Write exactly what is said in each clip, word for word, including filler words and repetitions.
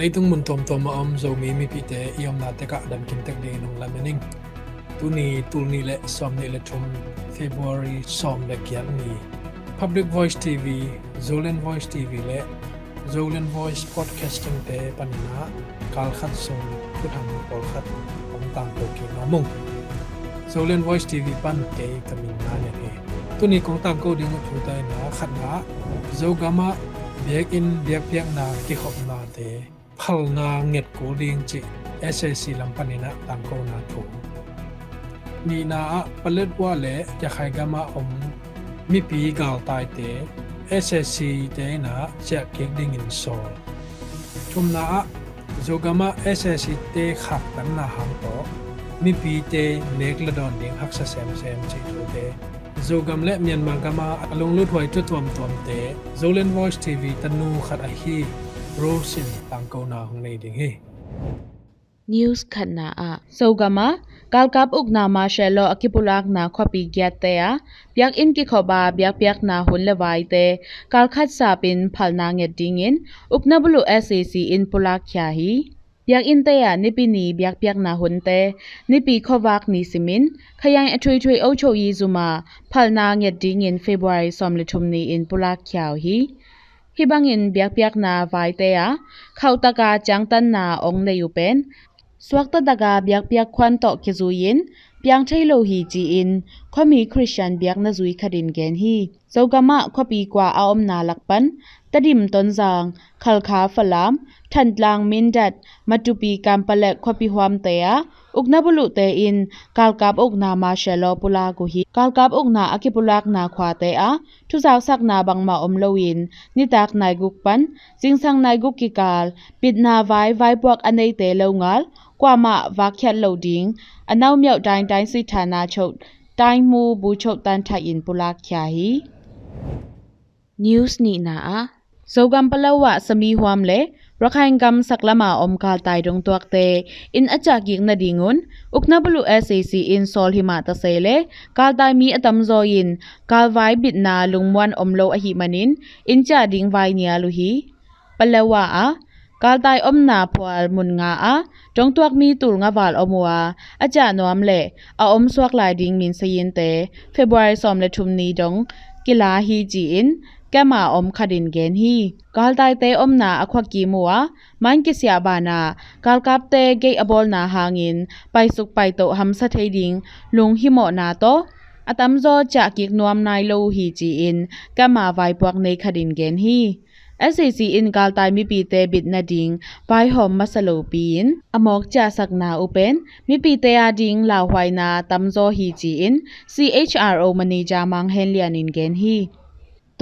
Leitung mun tuamtuam a om Zomi mipite i omna tekah damkim tek dingin hong lamen ing. Tuni tul nih le sawm nih le thum, February sawm le giat ni, Public Voice T V, Zoland Voice T V le Zoland Voice Podcasting te panin ah kalkhat sung thuthang pawlkhat hong tangko kik nuam ung. Zoland Voice T V pan kei ka min Nai Lian hi. Tuni kong tangko ding uh thute in ah khatna ah Zogam ah biakinn biakpiakna kikhopnate phalna nget kul ding cih S A C lam panin ah tangkona thu. Nihna ah Paletwa le Rakhine gam ah om mipi galtaite S A C te in ah ciah kik dingin sawl. Thumna ah Zogam ah S A C te khaktanna hang tawh mipite nek le dawn ding haksa semsem cih thute, Zogam le Myanmar gam ah a lunglut huai thu tuamtuamte Zoland Voice T V tanu khat ahi Rose in tangkona hong nei ding hi. News khatna ah Zogam ah galkap ukna martial law a kipulakna khuapi giatte ah biakinn kikhop a biakpiakna hun le vaite kalkhat sapin phalna nget dingin ukna buluh S A C in pulakkhia hi. Biakinnte ah Nipi ni biakpiakna hunte Nipi khuavak ni simin Khayaing a thuithui ochoi zuma phalna nget dingin February sawm le thum ni-in pulakkhia uh hi. Hih bangin biakpiakna vaite ah khauhtaka ciangtanna ong nei uh pen suaktataka biakpiak khuan tawh kizui-in piang thei lo hi ci-in khuami Khristian biakna zui khatin gen hi. Zogam ah khuapi kua a omna lak pan Tedim, Tonzang, Khalkha, Falam, Thantlang, Mindat, Matupi, Kanpetlet khuapi huamte ah ukna buluhte in galkap ukna martial law pulak uh hi. Galkap ukna a kipulakna khuate ah thuzaksakna bangmah om loin nitak nai guk pan zingsang nai guk kikal bitna vai vaipuak a neite longal kuamah vakkhiat loh ding a naumiauh Taingtaing sithana choh taingmu buchoh tanthai in pulakkhia hi. News nihna ah Zogam Paletwa samihuam le Rakhine gam saklama om galtai dongtuakte in a ciahkik nadingun ukna buluh S A C in sawl himah tase le galtai mi a tamzaw in galvai bitna lungmuan om lo ahih manin in ciah ding vai nial uh hi. Paletwa ah galtai omna phual mun nga ah dongtuak mi tul nga val om uh a, a ciah nuam le a om suak lai ding min sayinte February sawm le thum ni dong kila hi ci-in kema om khatin gen hi. Galtaite omna a khuakim uh a man kisiah banah galkapte gei a bawlna hangin paisuk paitoh hamsa thei ding lunghimawhna tawh a tamzaw ciahkik nuam nai lo uh hi ci-in kema vaipuak nei khatin gen hi. S A C in galtai mipite bit nading vaihawm masa lopi-in a mawk ciahsakna uh pen mipite ading lauhuaina tamzaw hi ci-in C H R O manager Mang Hen Lian in gen hi.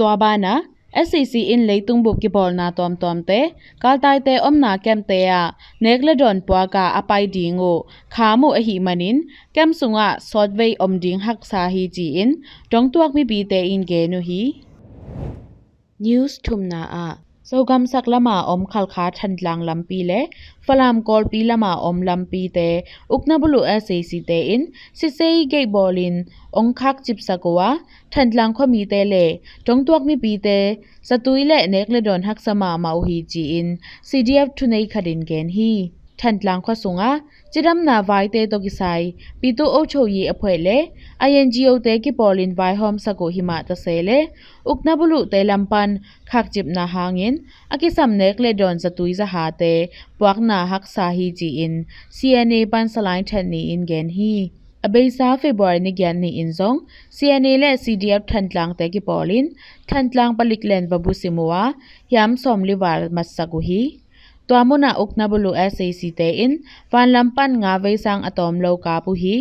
Tua banah S A C in leitung bup kipawlna tuamtuamte galtaite omna kemte ah nek le dawn puaka a pai ding uh kham uh ahih manin kem sungah sawtvei om ding haksa hi ci-in dongtuak mipite in gen uh hi. News thumna ah Zogam saklama om Khalkha Thantlang lampi le Falam Kawlpi lama om lampite ukna buluh S A C te in sisei geih bawlin ong khakcipsak uh a, Thantlang khuamite le dongtuak mipite zatui le nek le dawn haksa mahmah uh hi ci-in C D F thunei khatin gen hi. Thantlang khua sungah cidamna vaite tawh kisai Pitu Ochoyi a phuaih le I N G O te kipawlin vaihawmsak uh himah tase le ukna buluhte lam pan khakcipna hangin a kisam nek le dawn zatui zahate puakna haksa hi ci-in C N A pan Salai Then ni-in gen hi. A beisa February ni giat ni-in zong C N A le C D F Thantlangte kipawlin Thantlang palik len va busim uh a, hiam sawmli val matsak uh hi. Tua munah ukna buluh S A C te in vanlam pan nga vei sang a tawm lo kap uh hi.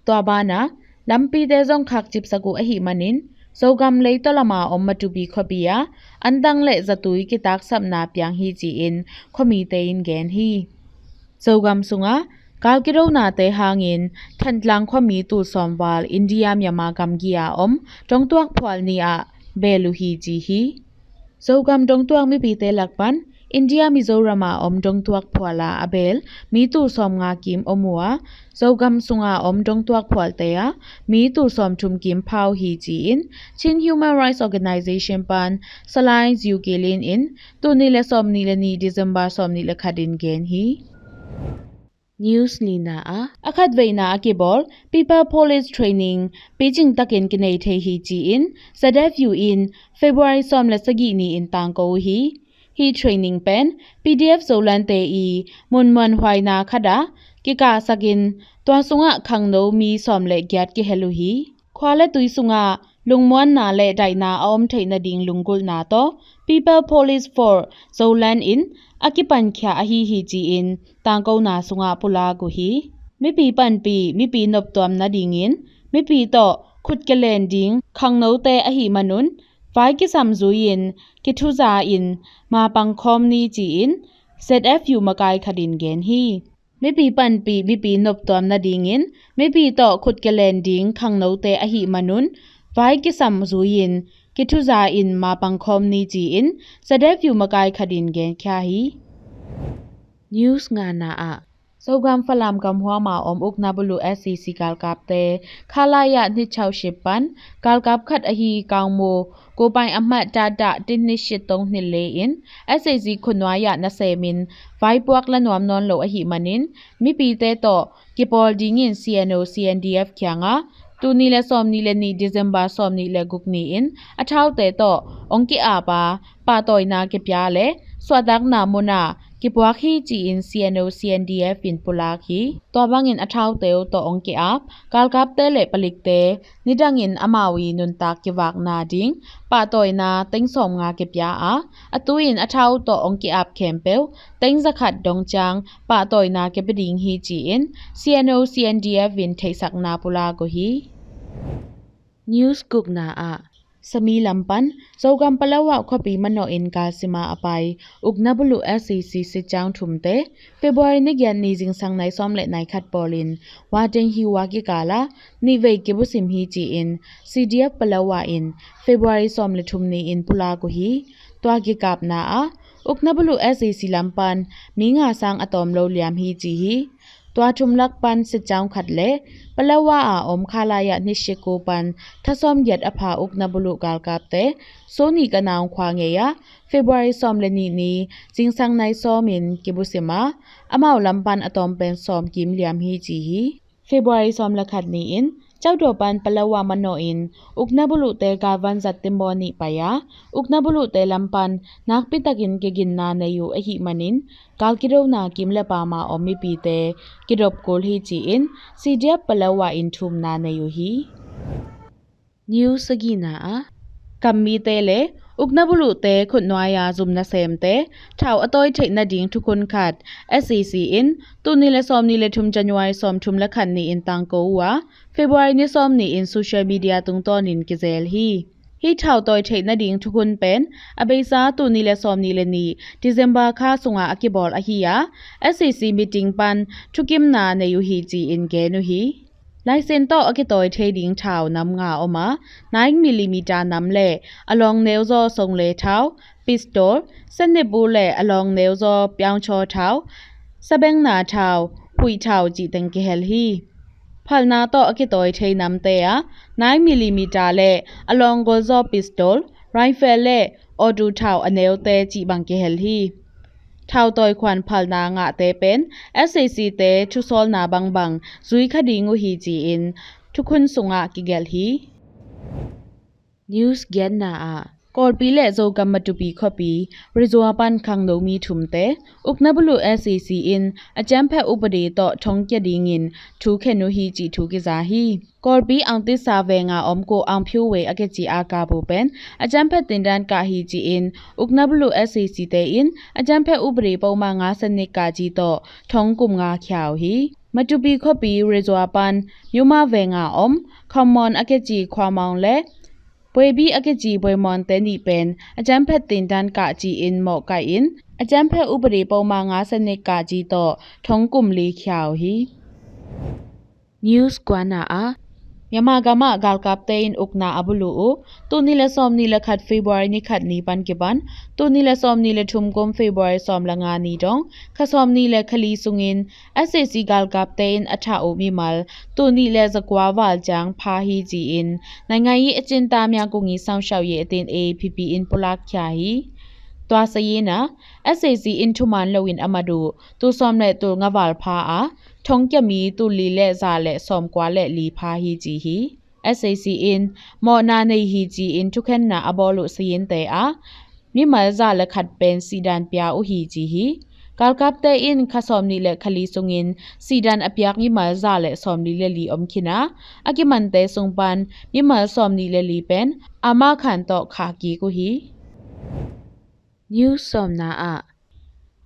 Tua banah lampite zong khakcipsak uh ahih manin Zogam leitaw lama om Matupi khuapi ah antang le zatui kitaksapna piang hi ci-in khuamite in gen hi. Zogam sungah gal kidonate hangin Thantlang khuami tul sawm val India Myanmar gamgi a om dongtuak phual ni ah bel uh hi ci hi. Zogam dongtuak mipite lak pan India Mizoram a om dongtuak phual a a bel mi tul sawmnga kim om uh a, Zogam sunga om dongtuak phualte ah mi tul sawmthum kim pha uh hi ci-in Chin Human Rights Organization pan Salai Ziu Kilin in tul nih le sawmnih le nih December sawmnih le khat in gen hi. News lina ah, a khatveina a kibawl People Police Training picing takin kinei thei hi ci-in Z F U in February sawm le sagih ni-in tangko uh hi. Hih training pen P D F Zolante i mun muanhuaina khat ah kikahsakin tua sungah khangno mi sawm le giat kihel uh hi. Khua le tui sungah lungmuanna le daihna a om theih nading lunggulhna tawh People Police Force Zoland in a kipankhia ahi hi ci-in tangkona sungah pulak uh hi. Mipi panpih, mipi noptuam nadingin mipi tawh khut kilen ding khangnote ahih manun vai kisam zui-in kithuza in mapang khawm ni ci-in Z F U makai khat in gen hi. Mipi panpih, mipi noptuam nadingin mipi tawh khut kilen ding khangnote ahih manun vai kisam zui-in kithuza in mapang khawm ni ci-in Z F U makai khat in genkhia hi. News ngana ah, Zogam Falam gamhuam a om ukna buluh S A C galkapte khalaya hnit chauhsip pan galkap khat ahi kangmu Kupai Ahmad Tata tinni shit tong hnit le in S A C khutnuai ah nasemin vaipuak la nuam nawn lo ahih manin mipite tawh kipawl dingin C N O C N D F kiangah tul nih le sawmnih le nih December sawmnih le guk ni-in a thaute tawh ong ki-ap a pahtawina kipia le suahtakna munah kipuak hi ci-in C N O C N D F in pulak hi. Tua bangin a thaute uh tawh ong ki-ap galkapte le palikte nidangin amau i nuntak kivakna ding pahtawina teng sawmnga kipia a, a tu-in a thau tawh ong ki-ap khempeuh teng zakhat dong ciang pahtawina kipia ding hi ci-in C N O C N D F in theihsakna pulak uh hi. News gukna ah, Sami lam pan Zogam Palawa khuapi manawh in kalsima a pai ukna buluh S A C sitcang thumte February ni giat ni zingsang nai sawm le nai khat pawlin Wateng Hiwa kikal ah nihvei kibusim hi ci-in C D F Palawa in February sawm le thum ni-in pulak uh hi. Tua kikapna ah ukna buluh S A C lam pan mi nga sang a tawm lo liam hi ci hi. Tua thum lak pan sitcang khat le Palawa a om khalaya hnit shit kua pan thasawm giat a pha ukna buluh galkapte Sony Kanaung khua ngei ah February sawm le nih ni zingsang nai sawmin kibusim a, amau lam pan a tawm pen sawm kim liam hi ci hi. February sawm le khat ni-in Caudaw pan Palawa manawh in ukna buluhte galvan zat timbaw nih pai a, ukna buluhte lam pan nakpi takin kiginna nei uh ahih manin gal kidona kim le pama om mipite kidop kul hi ci-in C D F Palawa in thumna nei uh hi. News sagihna ah, kammite le ukna buluhte khutnuai a zum nasemte thau a tawi theih nading thukhun khat S A C in tul nih le sawmnih le thum January sawmthum le khat ni-in tangko uh a, February ni sawm ni-in social media tungtawnin kizel hi. Hih thau tawi theih nading thukhun pen a beisa tul nih le sawmnih le nih December kha sungah a kibawl ahi a, S A C meeting pan thukimna nei uh hi ci-in gen uh hi. Laisin tawh a kitawi thei ding thau nam nga om a, nine millimeter nam le a lawng neuzaw songle thau, pistol, sannebu le a lawng neuzaw piangchaw thau, sabengna thau, huih thau cih teng kihel hi. Phalna tawh a kitawi thei namte ah nine millimeter le a lawng golzaw pistol, rifle le awtu thau a neute cih bang kihel hi. Thau tawi khuan phalna ngahte pen S A C te thusawlna bangbang zui kha ding uh hi ci-in thukhun sungah kigelh hi. News giatna ah, Kawlpi le Zogam Matupi khuapi Rizua pan khangno mi thumte ukna buluh S A C in a ciamphe upadi tawh thong kia dingin thu khen uh hi cih thu kiza hi. Kawlpi Angtisa venga om ko Angphiu Wei a kici a kabu pen a ciamphe tindan kah hi ci-in ukna buluh S A C te in a ciamphe upadi poma nga sannik kah ci tawh thong kum nga khia uh hi. Matupi khuapi Rizua pan Yuma venga om Khammon a kici khuamaung le Buebi a kici buaimawnte nih pen a ciamphe tindan kah ci-in mawhkaih in a ciamphe upadi poma nga sannik kah ci tawh thong kum li khia uh hi. News kuana ah, Myanmar gamah galkapte in ukna a buluh uh. Tul nih le sawmnih le khat February ni khat ni pan kipan tul nih le sawmnih le thum kum February sawm le nga ni dong kha sawmnih le kha li sungin S A C galkapte in a thah uh mimal tul nih le zakua val ciang pha hi ci-in နိုင်ငံရေးအကျဉ်းသားများကူညီစောင့်ရှောက်ရေးအသင်း A A P P in pulak khia hi. Tua sayin ah S A C in thuman loin a mat uh tul sawm le tul nga val pha a thong kia mi tul li le za le sawmkua le li pha hi ci hi. S A C in mawhna nei hi ci-in thukhenna a bawl uh sayinte ah mimal za le khat pen sihdan pia uh hi ci hi. Galkapte in kha sawmnih le kha li sungin sihdan a piak mimal za le sawmli le li om khin a a kimante sung pan mimal sawmnih le li pen ama khan tawh khah kik uh hi. News sawmna ah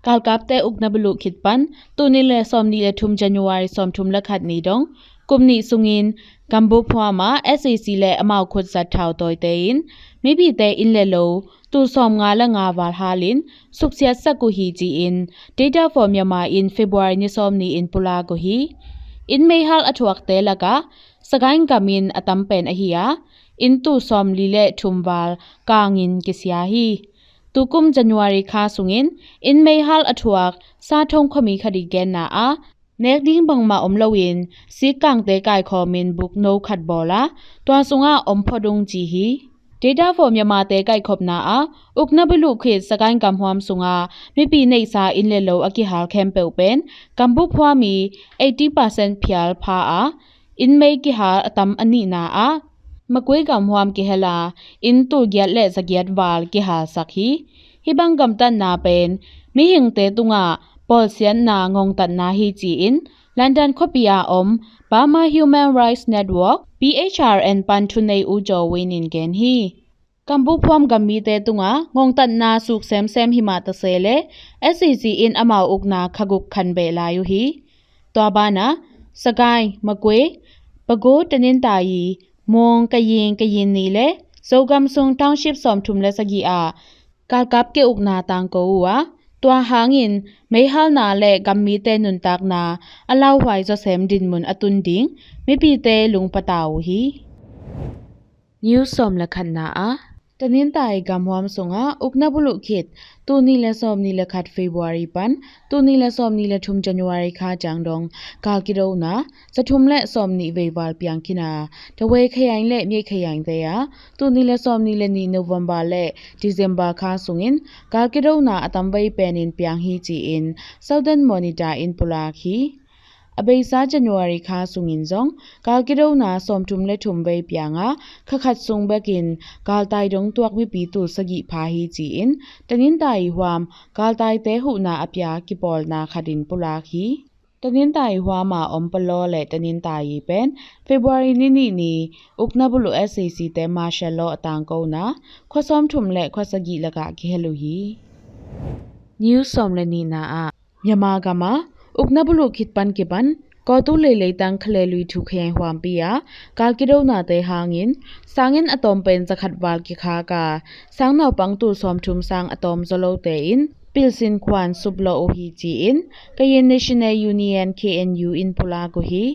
galkapte ukna buluh khit pan tul nih le sawmnih le thum January sawmthum le khat ni dong kum nih sungin Gambuk phuam ah S A C le amau khut zat thau tawite in mipite inn le lo tul sawmnga le nga val halin suksiatsak uh hi ci-in Data for Myanmar in February ni sawmnih in pulak uh hi. Inn meihal a thuakte lakah Sagaing gam in a tam pen ahi a inn tul sawmli le thum val kangin kisia hi. Tukum January kha sungin inn meihal a thuak Sathong khuami khat i genna ah nek ding bangmah om loin sikkangte kaikhawmin buk no khat bawl a tua sungah om phot ung ci hi. Data for Myanmar te kaihkhopna ah ukna buluh khit Sagaing gamhuam sungah mipi neihsa inn le lo a kihal khempeuh pen Gambuk phuam i eighty percent phial pha a inn mei kihal a tam a nihna ah Makui gamhuam kihel a inn tul giat le zagiat val kihalsak hi. Hih bang gamtatna pen mihingte tungah pawlsiatna ngongtatna hi ci-in London khuapi a om Burma Human Rights Network, B H R N pan thunei U Jaw Win in gen hi. Gambuk phuam gammite tungah ngongtatna suk semsem himah tase le S A C in amau ukna khaguk khan beh lai uh hi. Tua banah Sagaing, Makui, Pago, Tanintayi, Mung, Kaying, Kayinni le Zogam sung township sawmthum le sagih ah galkap ke ukna tangko uh a tua hangin meihalna le gammite nuntakna a lauhuai zawsem dinmun a tun ding mipite lungpata uh hi. News sawm le khatna ah Tanintayi gamhuam sungah ukna buluh khit tul nih le sawmnih le khat February pan tul nih le sawmnih le thum January kha ciang dong gal kidona zathum le sawmnih veival piang khin a Tawei khayaing le Myeik khayaingte ah tul nih le sawmnih le nih November le December kha sungin gal kidona a tamvei penin piang hi ci-in Southern Monitor in pulak hi. A beisa January kha sungin zong gal kidona sawmthum le thum vei pianga kha khat sung bekin galtai dong tuak mipi tul sagih pha hi ci-in Tanintayi huam galtaite huhna a pia kipawlna khatin pulak hi. Tanintayi huama om Palaw le Tanintayi pen February ni nih ni ukna buluh S A C te martial law a tangkona khua sawmthum le khua sagih lakah kihel uh hi. News sawm le nihna ah Myanmar gama ukna buluh khit pan kipan kawtu leilei tang Khalelui thu khayaing huampi a gal kidonate hangin sangin a tawm pen zakhat val kikhak a sang naupang tul sawmthum sang a tawm zawlote in pilsin khuan suplawh uh hi ci-in Kayin National Union K N U in pulak uh hi.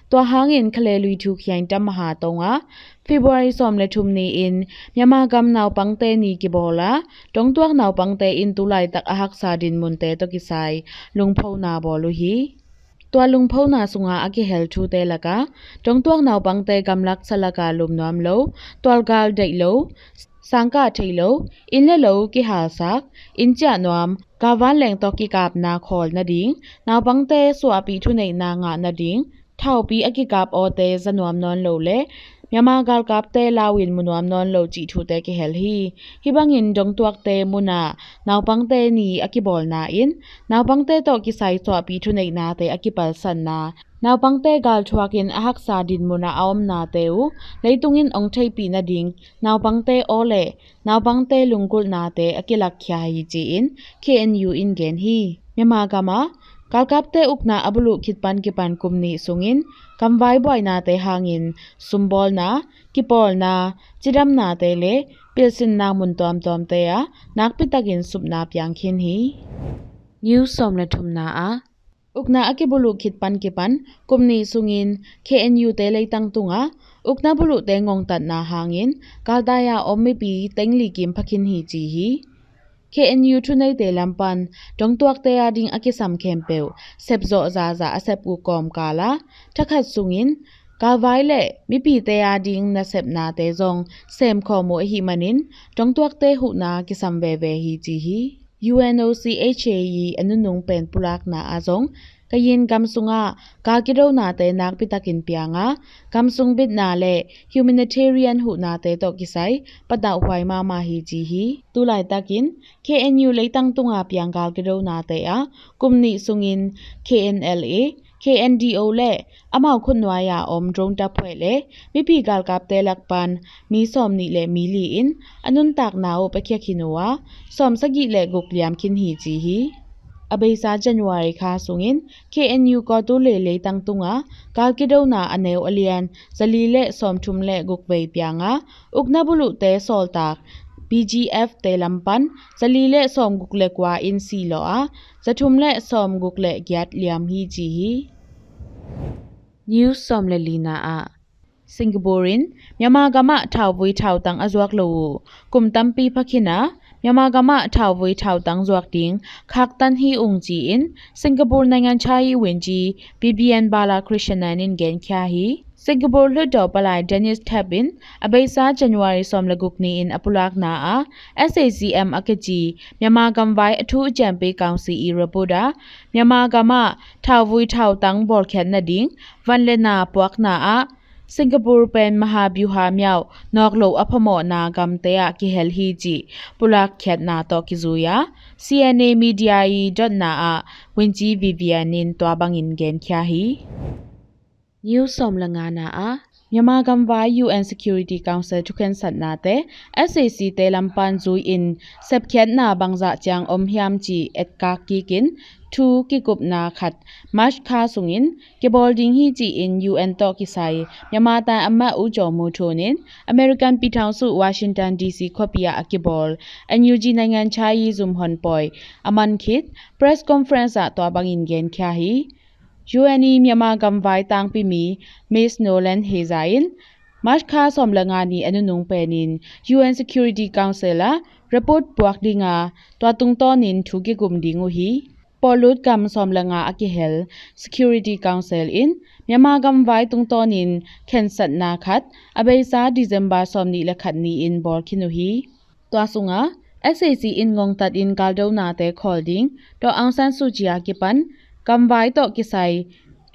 Tua hangin Khalelui thu khayaing tam maha tonga February sawm le thum ni-in Myanmar gam naupangte ni kibawl a dongtuak naupangte in tulaitak a haksa dinmunte tawh kisai lungphona bawl uh hi. Tua lungphona sunga a kihel thute laka dongtuak naupangte gamlak salaka lum nuam lo, tualgal daih lo, sangkah thei lo, inn le lo kihalsak, inn ciah nuam, kavan leng tawh kikapna khawl nading, naupangte suahpih thuneihna ngah nading, thaupi a kikap awte za nuam nawn lo le Myanmar galkapte lau in mu nuam nawn lo cih thute kihel hi. Hih bangin dongtuakte munah naupangte ni a kibawlna in naupangte tawh kisai suahpih thuneihnate a kipalsanna, naupangte galthuakin a haksa dinmunah a omnate uh leitungin ong theihpih nading naupangte aw le naupangte lunggulhnate a kilakkhia hi ci-in K N U in gen hi. Myanmar gama galkapte ukna a buluh khit pan kipan kum nih sungin gamvai buainate hangin sumbawlna, kipawlna, cidamnate le pilsinna mun tuamtuamte ah nakpitakin supna piang khin hi. News sawm le thumna ah ukna a kibuluh khit pan kipan kum nih sungin K N U te leitang tungah Ukna buluhte ngongtatna hangin galtai-a om mipi tengli kim phakhin hi ci hi. K N U thuneite lam pan dongtuakte a ding a kisam khempeuh sepzawh zaza a sep uh kawmkal a, thakhat sungin galvai le mipite a ding nasepnate zong semkhawm uh ahih manin dongtuakte huhna kisam veve hi ci hi. U N O C H A i a nunung pen pulakna ah zong Kayin gam sungah gal kidonate nakpitakin pianga, gam sung bitna le humanitarian huhnate tawh kisai patauhhuai mahmah hi ci hi. Tulaitakin K N U leitang tunga piang gal kidonate ah kum nih sungin K N L A, K N D O le amau khutnuai-a om drone taphuaih le mipi galkapte lak pan mi sawmnih le mi li in a nuntakna uh piakhiakhin uh a, sawmsagih le guk liamkhin hi ci hi. A beisa January kha sungin K N U Kawthoolei leitang tunga gal kidona a neu a lian zali le sawmthum le guk vei pianga, ukna buluhte sawltak B G F te lam pan zali le sawmguk le kua in silawh a, zathum le sawmguk le giat liam hi ci hi. News sawm le lina ah, Singapore in Myanmar gamah thauvui thautang a zuak lo uh kum tampi phakhin a, Myanmar gamah thauvui thautang zuak ding khaktan hi ung ci-in Singapore naingan chai i win ci Vivian Balakrishnan in genkhia hi. Singapore hlutdaw palai Dennis Thaib in a beisa January sawm le guk ni-in a pulakna ah, S A C M a kici Myanmar gamvai a thu ciampi council i report ah, Myanmar gamah thauvui thautang bawlkhiat nading van le na puakna ah Singapore pen maha byuha miau nawk lo a phamawhna gamte ah kihel hi cih pulakkhiatna tawh kizui a, C N A media i dotna ah win ci Vivian in tua bangin genkhia hi. News sawm le ngana ah, Myanmar gamvai U N Security Council thukhensatnate S A C te lam pan zui-in sepkhiatna bangzah ciang om hiam cih etkak kikin thu kikupna khat March kha sungin kibawl ding hi ci-in U N tawh kisai Myanmar tai a mah U Kyaw Moe Tun in American ပြည်ထောင်စု Washington D C khuapi ah a kibawl N U G naingan chai i zum honpawi a man khit press conference ah tua bangin genkhia hi. U N i Myanmar gamvai tangpi mi Miss Nolan Heyzer in March kha sawm le nga ni a nunung penin U N Security Council ah report puak dinga tua tungtawnin thu kikum ding uh hi. Pawllut gam sawm le nga a kihel Security Council in Myanmar gamvai tungtawnin khensatna khat a beisa December sawm nih le khat ni-in bawl khin uh hi. Tua sungah S A C in ngongtatin galdonate khawl ding, Daw Aung San Suu Kyi a kipan gamvai tawh kisai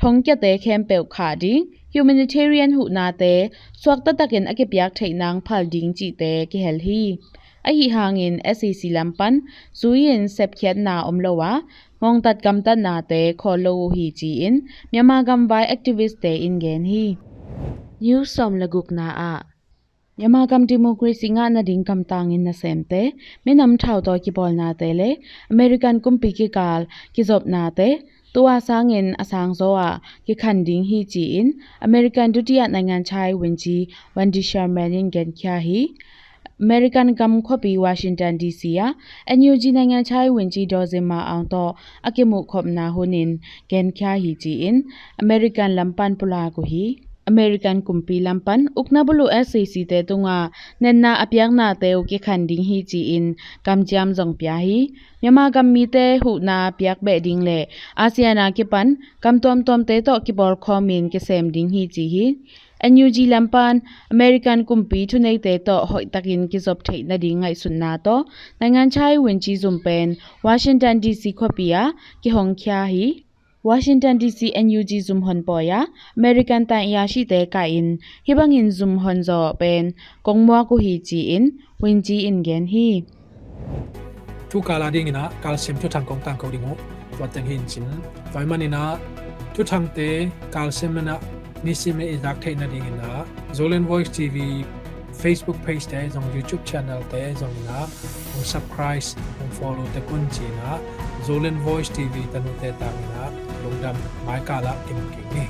thongkiate khempeuh khah ding, humanitarian huhnate suakta takin a kipiak theih nang phal ding cihte kihel hi. Ahi hangin S A C lam pan zui-in sepkhiatna om lo a, ngongtat gamtatnate khawl lo uh hi ci-in Myanmar gamvai activist-te in gen hi. News sawm le gukna ah, Myanmar gam democracy ngah nading kamtangin nasemte minam thautawi kibawlnate le American kumpi kikal kizopnate tua sangin a sangzaw ah kikhan ding hi ci-in American dutiah naingan chai win ci Wendy Sherman in genkhia hi. American gam khuapi Washington D C ah N U G naingan chai win ci Daw Zima Aung tawh a kimuhkhopna hunin genkhia hi ci-in American lam pan pulak uh hi. American kumpi lam pan ukna buluh S A C te tungah netna a piaknate uh kikhan ding hi ci-in kamciam zong pia hi. Myanmar gam mite huhna piak beh ding le ASEAN a kipan gam tuamtuamte tawh kibawlkhawmin kisem ding hi ci hi. N U G lam pan American kumpi thuneite tawh hoihtakin kizop theih nading ngaihsutna tawh naingan chai win ci zum pen Washington D C khuapi ah kihongkhia hi. Washington D C N U G zum honpawi ah American tan iyashite kahin hih bangin zum honzaw pen kongmuak uh hi ci-in win ci in gen hi. Thu kal a dinginah kalsim thuthang kong tangko ding uh. Tua teng hi in cin. Tua hi maninah thuthangte kalsim inah nisim in i zak theih nadinginah Zoland Voice T V Facebook page te zong YouTube channel te zonginah hong subscribe hong follow te kun cinah Zoland Voice T V tanute tanginah lungdam maikalah kimu kik ni.